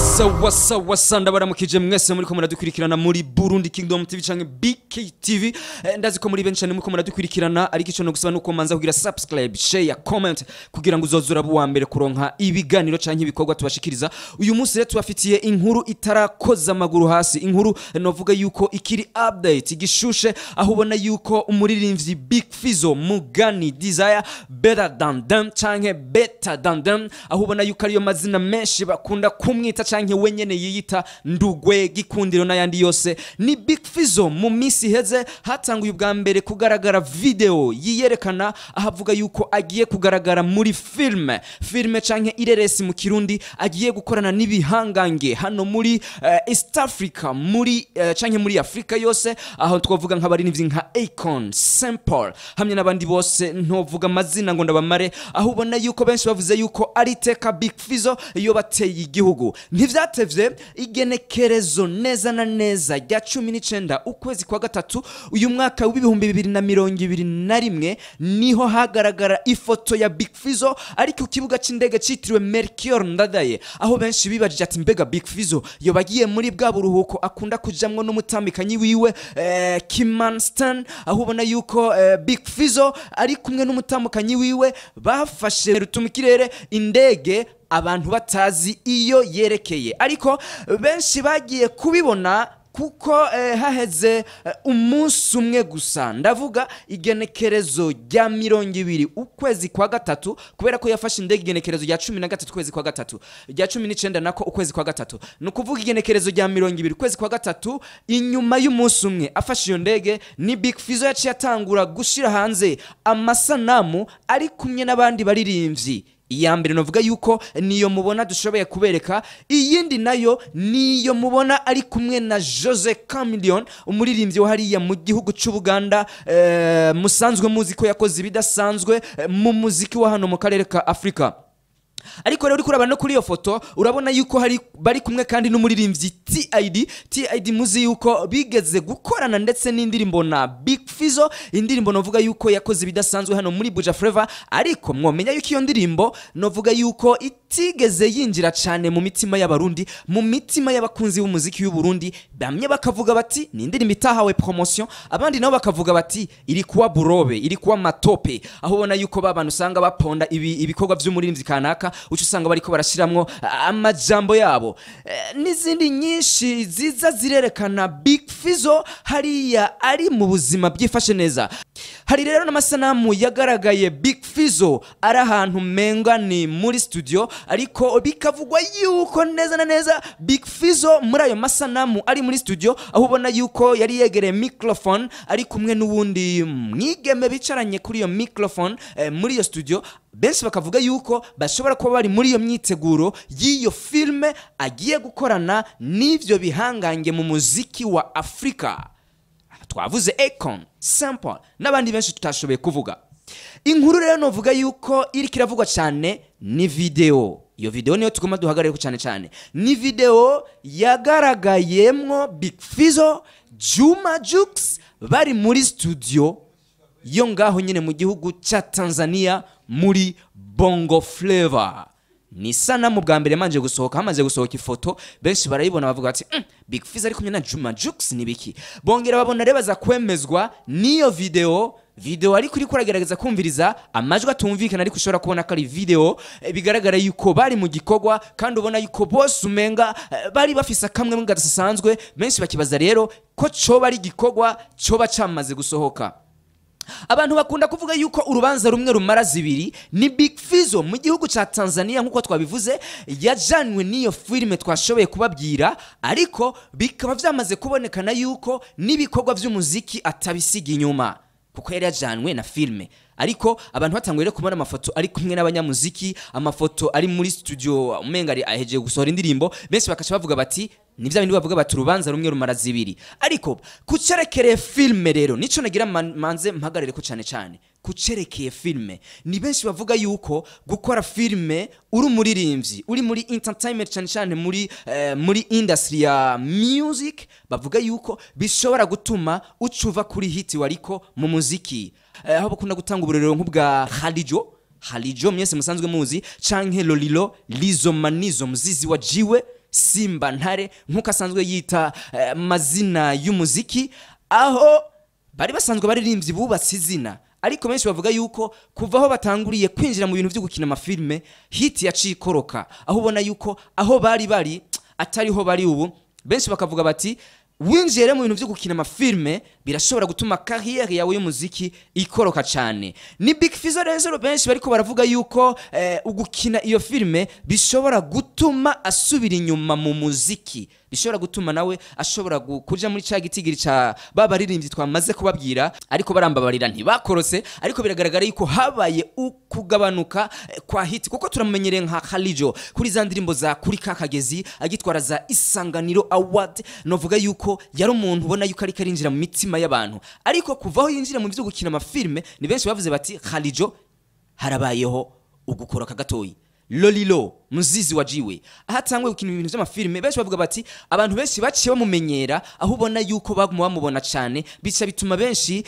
Wasa wasa, ndabaramukije mwese muriko muradukurikirana muri Burundi Kingdom TV canke BKTV. Ndazi ko muri benshi cyane muriko muradukurikirana, ariko ico no gusaba nuko manza kugira subscribe, share, comment kugira ngo uzozura buwa mbere kuronka ibiganiro canke ibikorwa tubashikiriza. Uyu munsi rero tubafitiye inkuru itarakoza amaguru hasi, inkuru novuga yuko ikiri update igishushe, aho ubona yuko umuririmbyi Big Fizzo Mugani Desire Better Than Them canke Better Than Them, aho ubona yuko ariyo mazina menshi bakunda kumwita canke wenyene yiyita Ndugwe, Gikundiro n'ayandi yose, ni Big Fizzo. Mu minsi iheze hatanguye ubwa mbere kugaragara video yiyerekana, aho avuga yuko agiye kugaragara muri filme canke ireresi mu Kirundi, agiye gukorana n'ibihangange hano muri East Africa, muri canke muri Afrika yose, aho twavuga nk'abaririmbyi nka Akon, Simple hamwe n'abandi bose ntovuga amazina ngo ndabamare, aho ubona yuko benshi bavuze yuko ari teka Big Fizzo iyo bateye igihugu. Ntivyatevye, igenekerezo neza na neza rya 19 ukwezi kwa gatatu uyu mwaka w'2021 niho hagaragara ifoto ya Big Fizzo ari ku kibuga c'indege citiriwe Melchior Ndadaye, aho benshi bibajije ati: "Mbega Big Fizzo yo bagiye muri bwa buruhuko akunda kujamwo n'umutambikanyi wiwe Kimanstan?" Aho ubona yuko Big Fizzo ari kumwe n'umutambukanyi wiwe bafashe rutumikirere indege, abantu batazi iyo yerekeye, ariko benshi bagiye kubibona kuko haheze umunsi umwe gusa, ndavuga igenekerezo rya 20 ukwezi kwa gatatu, kubera ko yafashe indege igenekerezo rya 13 ukwezi kwa gatatu, rya 19 nako ukwezi kwa gatatu, ni ukuvuga igenekerezo rya 20 ukwezi kwa gatatu, inyuma y'umunsi umwe afashe iyo ndege, ni Big Fizzo yaciye atangura gushira hanze amasanamu ari kumwe n'abandi baririmbyi. Iya mbere novuga yuko niyo mubona dushoboye kubereka, iyindi nayo niyo mubona ari kumwe na Jose Chameleone, umuririmbyi wa hariya mu gihugu cy'Ubuganda, musanzwe muzi ko yakoze ibidasanzwe mu muziki wa hano mu karere ka Afrika. Ariko rero uriko urabona no kuri iyo foto, urabona yuko hari bari kumwe kandi n'umuririmbyi TID. TID muzi yuko bigeze gukorana ndetse n'indirimbo na Big Fizzo, indirimbo novuga yuko yakoze ibidasanzwe hano muri Buja Flavor, ariko mwomenya yuko iyo ndirimbo novuga yuko itigeze yinjira cyane mu mitima y'Abarundi, mu mitima y'abakunzi b'umuziki w'u Burundi. Bamwe bakavuga bati ni indirimbo itahawe promotion, abandi nabo bakavuga bati iri kuwa burobe, iri kuwa matope, aho ubona yuko babantu usanga baponda ibikorwa by'umuririmbyi kanaka, uca usanga bariko barashiramwo amajambo yabo. N'izindi nyinshi ziza zirerekana Big Fizzo hariya ari mu buzima byifashe neza. Hari rero n'amasanamu yagaragaye Big Fizzo ari ahantu menga ni muri studio, ariko bikavugwa yuko neza na neza Big Fizzo muri ayo masanamu ari muri studio, aho ubona yuko yari yegereye microphone ari kumwe n'uwundi mwigeme bicaranye kuri iyo microphone muri iyo studio. Benshi bakavuga yuko bashobora kuba bari muri iyo myiteguro y'iyo filme agiye gukorana n'ivyo bihangange mu muziki wa Afrika, twavuze Akon, Simple n'abandi benshi tutashoboye kuvuga. Inkuru rero novuga yuko iriko iravugwa cyane ni video. Iyo video niyo tugomba duhagarare cyane cyane, ni video yagaragayemwo Big Fizzo, Juma Jux bari muri studio yo ngaho nyine mu gihugu cya Tanzania muri Bongo Flava. Ni sanamu bwa mbere manje gusohoka, hamaze gusohoka ifoto benshi barayibona bavuga ati: Big Fizzo ari kumwe na Juma Jux ni biki?" Bongera babona rero baza kwemezwa niyo video ariko uriko uragerageza kumviriza amajwi atumvikana, ariko ushobora kubona ko ari video bigaragara yuko bari mu gikorwa, kandi ubona yuko bose umenga bari bafise akamwe gadasanzwe. Benshi bakibaza rero ko coba ari igikorwa coba camaze gusohoka. Abantu bakunda kuvuga yuko urubanza rumwe rumara zibiri. Ni Big Fizzo mu gihugu ca Tanzania, nkuko twabivuze, yajanwe n'iyo filime twashoboye kubabwira, ariko bikaba vyamaze kubonekana yuko n'ibikorwa vy'umuziki atabisiga inyuma, kuko yari yajanwe na filime, ariko abantu batanguye rero kubona amafoto ari kumwe n'abanyamuziki, amafoto ari muri studio umenga ari ahejeje gusohora indirimbo, benshi bakaca bavuga bati ni vya bindi bavuga bati urubanza rumwe rumara zibiri. Ariko kucerekereye filme rero nico nagira manze mpagarire ko cyane cyane kucerekeye filme, ni benshi bavuga yuko gukora filme uri umuririmbyi uri muri entertainment, cyane cyane muri industry ya music, bavuga yuko bishobora gutuma ucuva kuri hit wariko mu muziki, aho bakunda gutanga uburorero nk'ubwa Halijo. Halijo mwese musanzwe muzi, canke Lolilo, Lizo Manizo, Mzizi wa Jiwe. Simba Ntare nk'uko asanzwe yita mazina y'umuziki, aho bari basanzwe baririmbyi bubatse izina, ariko benshi bavuga yuko kuva aho batanguriye kwinjira mu bintu byo gukina amafilme hit yaciye ikoroka, aho ubona yuko aho bari bari atariho bari ubu. Benshi bakavuga bati winjiye rero mu bintu byo gukina amafilme birashobora gutuma carrière yawe y'umuziki ikoroka cyane. Ni Big Fizzo rero benshi bariko baravuga yuko ugukina iyo filme bishobora gutuma asubira inyuma mu muziki, bishobora gutuma nawe ashobora kuja muri ca gitigiri ca babaririmbyi twamaze kubabwira, ariko barambabarira ntibakorose. Ariko biragaragara yuko habaye ukugabanuka kwa hit, kuko turamumenyereye nka Khalijo kuri za ndirimbo za kuri kakagezi agitwara za Isanganiro Award. Novuga yuko yari umuntu ubona yuko ariko arinjira mu mitima y'abantu, ariko kuva aho yinjira mu byo gukina amafilme ni benshi bavuze bati Khalijo harabayeho ugukoroka gatoyi. Lolilo muzizi wa jiwe ahatangwe gukina ibintu by'amafilme, benshi bavuga bati abantu benshi baciye bamumenyera, aho ubona yuko baguma bamubona cyane, bica bituma benshi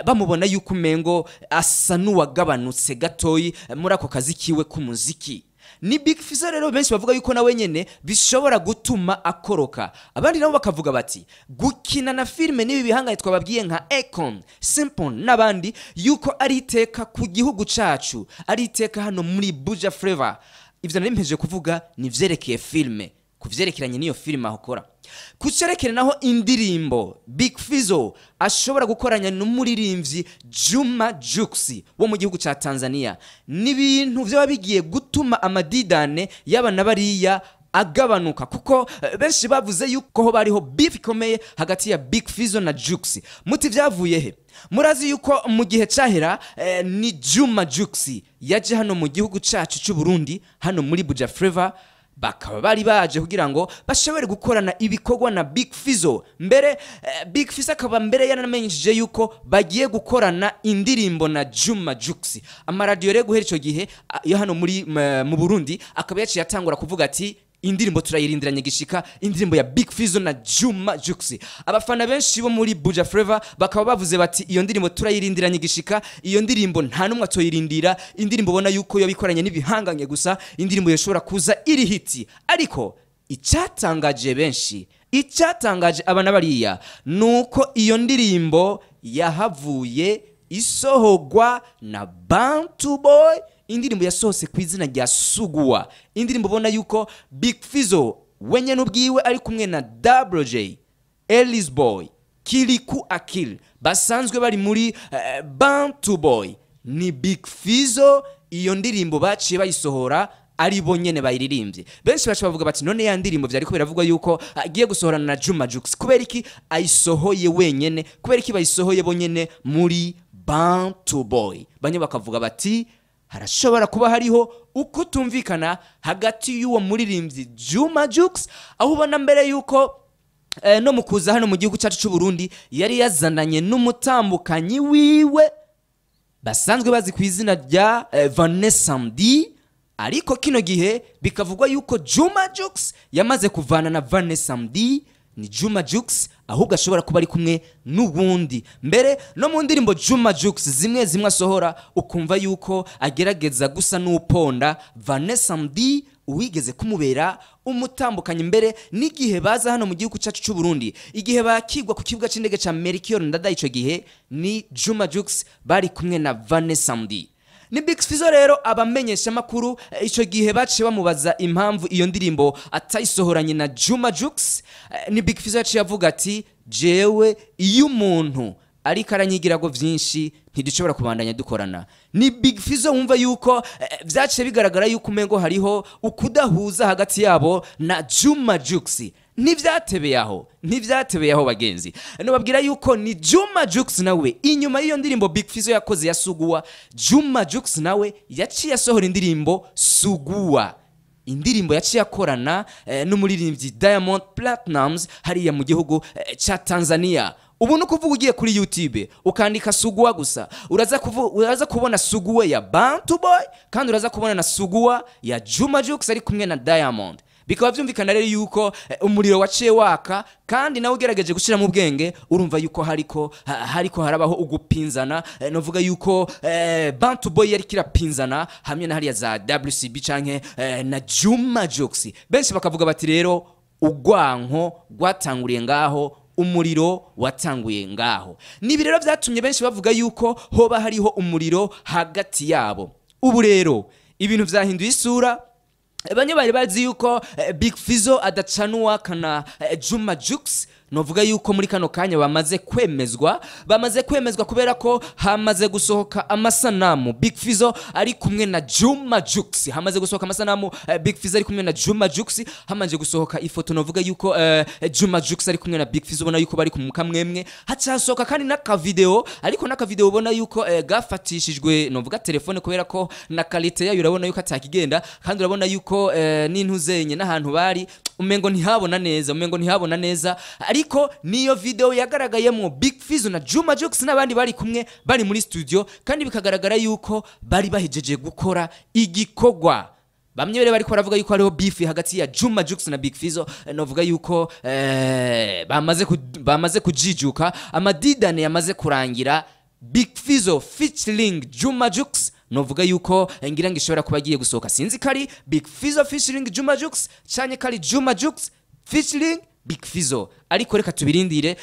bamubona yuko umengo asa n'uwagabanutse gatoyi muri ako kazi kiwe k'umuziki. Ni Big Fizzo rero benshi bavuga yuko nawe nyene bishobora gutuma akoroka. Abandi nabo bakavuga bati gukina na filme n'ibi bihangaye twababwiye nka Akon, Simple n'abandi, yuko ari iteka ku gihugu cacu, ari iteka hano muri Buja Flavor. Ivyo nari mpejeje kuvuga ni vyerekeye filme, kuvyerekeranye n'iyo filme ahokora. Kucerekere naho indirimbo Big Fizzo ashobora gukoranya n'umuririmbyi Juma Jux wo mu gihugu ca Tanzania, ni ibintu vyaba bigiye gutuma amadidane y'aba na bariya agabanuka, kuko benshi bavuze yuko ho bariho beef ikomeye hagati ya Big Fizzo na Jux. Muti vyavuye he? Murazi yuko mu gihe cahera ni Juma Jux yaje hano mu gihugu cacu c'u Burundi, hano muri Buja Flavor, bakaba bari baje kugira ngo bashobore gukorana ibikorwa na Big Fizzo. Mbere Big Fizzo akaba mbere yaranamenyesheje yuko bagiye gukorana indirimbo na Juma Jux. Amaradiyo rero guhera ico gihe yo hano muri mu Burundi akaba yaciye atangura kuvuga ati indirimbo turayirindiranye gishika, indirimbo ya Big Fizzo na Juma Jux. Abafana benshi bo muri Buja Flavor bakaba bavuze bati iyo ndirimbo turayirindiranye gishika, iyo ndirimbo nta numwe atoyirindira, indirimbo bona yuko yo bikoranye n'ibihanganye gusa, indirimbo yoshobora kuza iri hiti. Ariko icyatangaje benshi, icyatangaje abana bariya, nuko iyo ndirimbo yahavuye isohogwa na Bantu Boy, indirimbo yasohose ku izina rya Suguwa, indirimbo ubona yuko Big Fizzo wenye n'ubwiwe ari kumwe na Double J, Ellis Boy, Kirikou Akili basanzwe bari muri Bantu Boy. Ni Big Fizzo iyo ndirimbo baciye bayisohora ari bo nyene bayiririmbye. Benshi baca bavuga bati none ya ndirimbo vyariko biravugwa yuko agiye gusohorana na Juma Jux, kubera iki ayisohoye wenyene, kubera iki bayisohoye bonyene muri Bantu Boy? Banye bakavuga bati harashobora kuba hariho ukutumvikana hagati y'uwo muririmbyi Juma Jux, aho ubona mbere yuko no mu kuza hano mu gihugu cyacu cy'u Burundi yari yazananye n'umutambukanyi wiwe basanzwe bazi ku izina rya Vanessa Mdee, ariko kino gihe bikavugwa yuko Juma Jux yamaze kuvana na Vanessa Mdee. Ni Juma Jux ahubwo ashobora kuba ari kumwe n'ubundi. Mbere no mu ndirimbo Juma Jux zimwe zimwe asohora ukumva yuko agerageza gusa n'uponda Vanessa Mdee uwigeze kumubera umutambukanyi. Mbere n'igihe baza hano mu gihugu cyacu cy'u Burundi, igihe bakigwa ku kibuga c'indege ca Melchior Ndadaye, ico gihe ni Juma Jux bari kumwe na Vanessa Mdee. Ni Big Fizzo rero abamenyesha makuru ico gihe baciye bamubaza impamvu iyo ndirimbo atayisohoranye na Juma Jux. Ni Big Fizzo yaciye avuga ati jewe iyo umuntu ariko aranyigirago vyinshi ntidushobora kubandanya dukorana. Ni Big Fizzo wumva yuko vyaciye bigaragara yuko umengo hariho ukudahuza hagati yabo na Juma Jux. Ntivyatebeye aho bagenzi. Nobabwira yuko ni Juma Jux nawe inyuma y'iyo ndirimbo Big Fizzo yakoze ya Suguwa, Juma Jux nawe yaciye asohora indirimbo Suguwa, indirimbo yaciye akorana n'umuririmbyi Diamond Platnumz hariya mu gihugu ca Tanzania. Ubu ni ukuvuga ugiye kuri YouTube ukandika Suguwa gusa uraza kubona Suguwa ya Bantu Boy, kandi uraza kubona na Suguwa ya Juma Jux ari kumwe na Diamond. Bikaba vyumvikana rero yuko umuriro waciye waka, kandi nawe ugerageje gushira mu bwenge urumva yuko hariko harabaho ugupinzana. Novuga yuko Bantu Boy yari kirapinzana hamwe na hariya za WCB canke na Juma Jux. Benshi bakavuga bati rero ugwanko rwatanguriye ngaho, umuriro watanguye ngaho. Nibi rero vyatumye benshi bavuga yuko hoba hariho umuriro hagati yabo. Ubu rero ibintu vyahinduye isura. Bamwe bari bazi yuko Big Fizzo adacanwa kana Juma Jux. Novuga yuko muri kano kanya bamaze kwemezwa kubera ko hamaze gusohoka amasanamu Big Fizzo ari kumwe na Juma Jux. Hamaze gusohoka amasanamu Big Fizzo ari kumwe na Juma Jux. Hamaze gusohoka ifoto novuga yuko Juma Jux ari kumwe na Big Fizzo, ubona yuko bari ku kamwemwe. Hacasohoka kandi n'aka video, ariko n'aka video ubona yuko gafatishijwe novuga telefone, kubera ko na qualité yayo urabona yuko atakigenda, kandi urabona yuko n'intuzenye n'ahantu bari umengo ntihabona neza. Ariko niyo video yagaragayemo Big Fizzo na Juma Jux n'abandi bari kumwe, bari muri studio, kandi bikagaragara yuko bari bahejeje gukora igikorwa. Bamwe rero bariko baravuga yuko hariho beef hagati ya Juma Jux na Big Fizzo. Novuga yuko bamaze kujijuka, amadidane yamaze kurangira. Big Fizzo featuring Juma Jux, novuga yuko ngira ngo ishobora kuba agiye gusohoka. Sinzi kari Big Fizzo featuring Juma Jux canke kari Juma Jux featuring Big Fizzo, ariko reka tubirindire.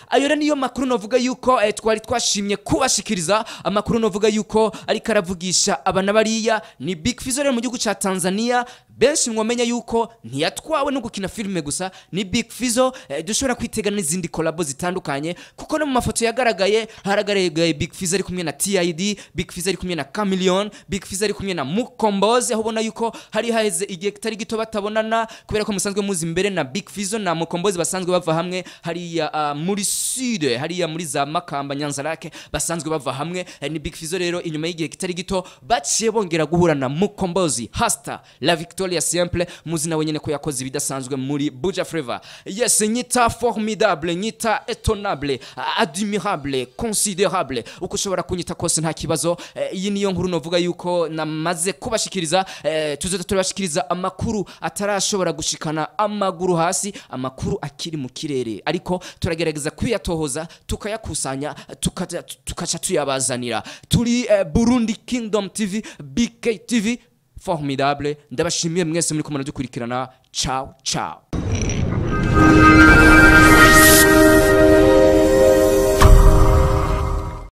Ayo rero niyo makuru novuga yuko twari twashimye kubashikiriza. Amakuru novuga yuko ariko aravugisha abana bariya ni Big Fizzo rero mu gihugu ca Tanzania. Benshi mwomenya yuko ntiyatwawe no gukina filime gusa. Ni Big Fizzo dushobora kwitega n'izindi collabo zitandukanye, kuko no mu mafoto yagaragaye haragaragaye Big Fizzo ari kumwe na TID, Big Fizzo ari kumwe na Chameleone, Big Fizzo ari kumwe na Mukombozi, aho ubona yuko hari haheze igihe kitari gito batabonana, kubera ko musanzwe muzi imbere na Big Fizzo na Mukombozi basanzwe bava hamwe hariya muri sud, hariya muri za Makamba, Nyanzarake, basanzwe bava hamwe. Ni Big Fizzo rero inyuma y'igihe kitari gito baciye bongera guhura na Mukombozi, hasta la victoria siempre. Muzi nawe nyene ko yakoze ibidasanzwe muri Buja Flavor. Yes, nyita formidable, nyita étonnable, admirable, considérable, uko ushobora kunyita kose nta kibazo. Iyi niyo nkuru novuga yuko namaze kubashikiriza. Tuzoza turabashikiriza amakuru atarashobora gushikana amaguru hasi, amakuru akiri mu kirere, ariko turagerageza kuyatohoza, tukayakusanya, tukaca tuyabazanira. Turi Burundi Kingdom TV, BK TV formidable. Ndabashimiye mwese muri kumwe dukurikirana. Ciao ciao.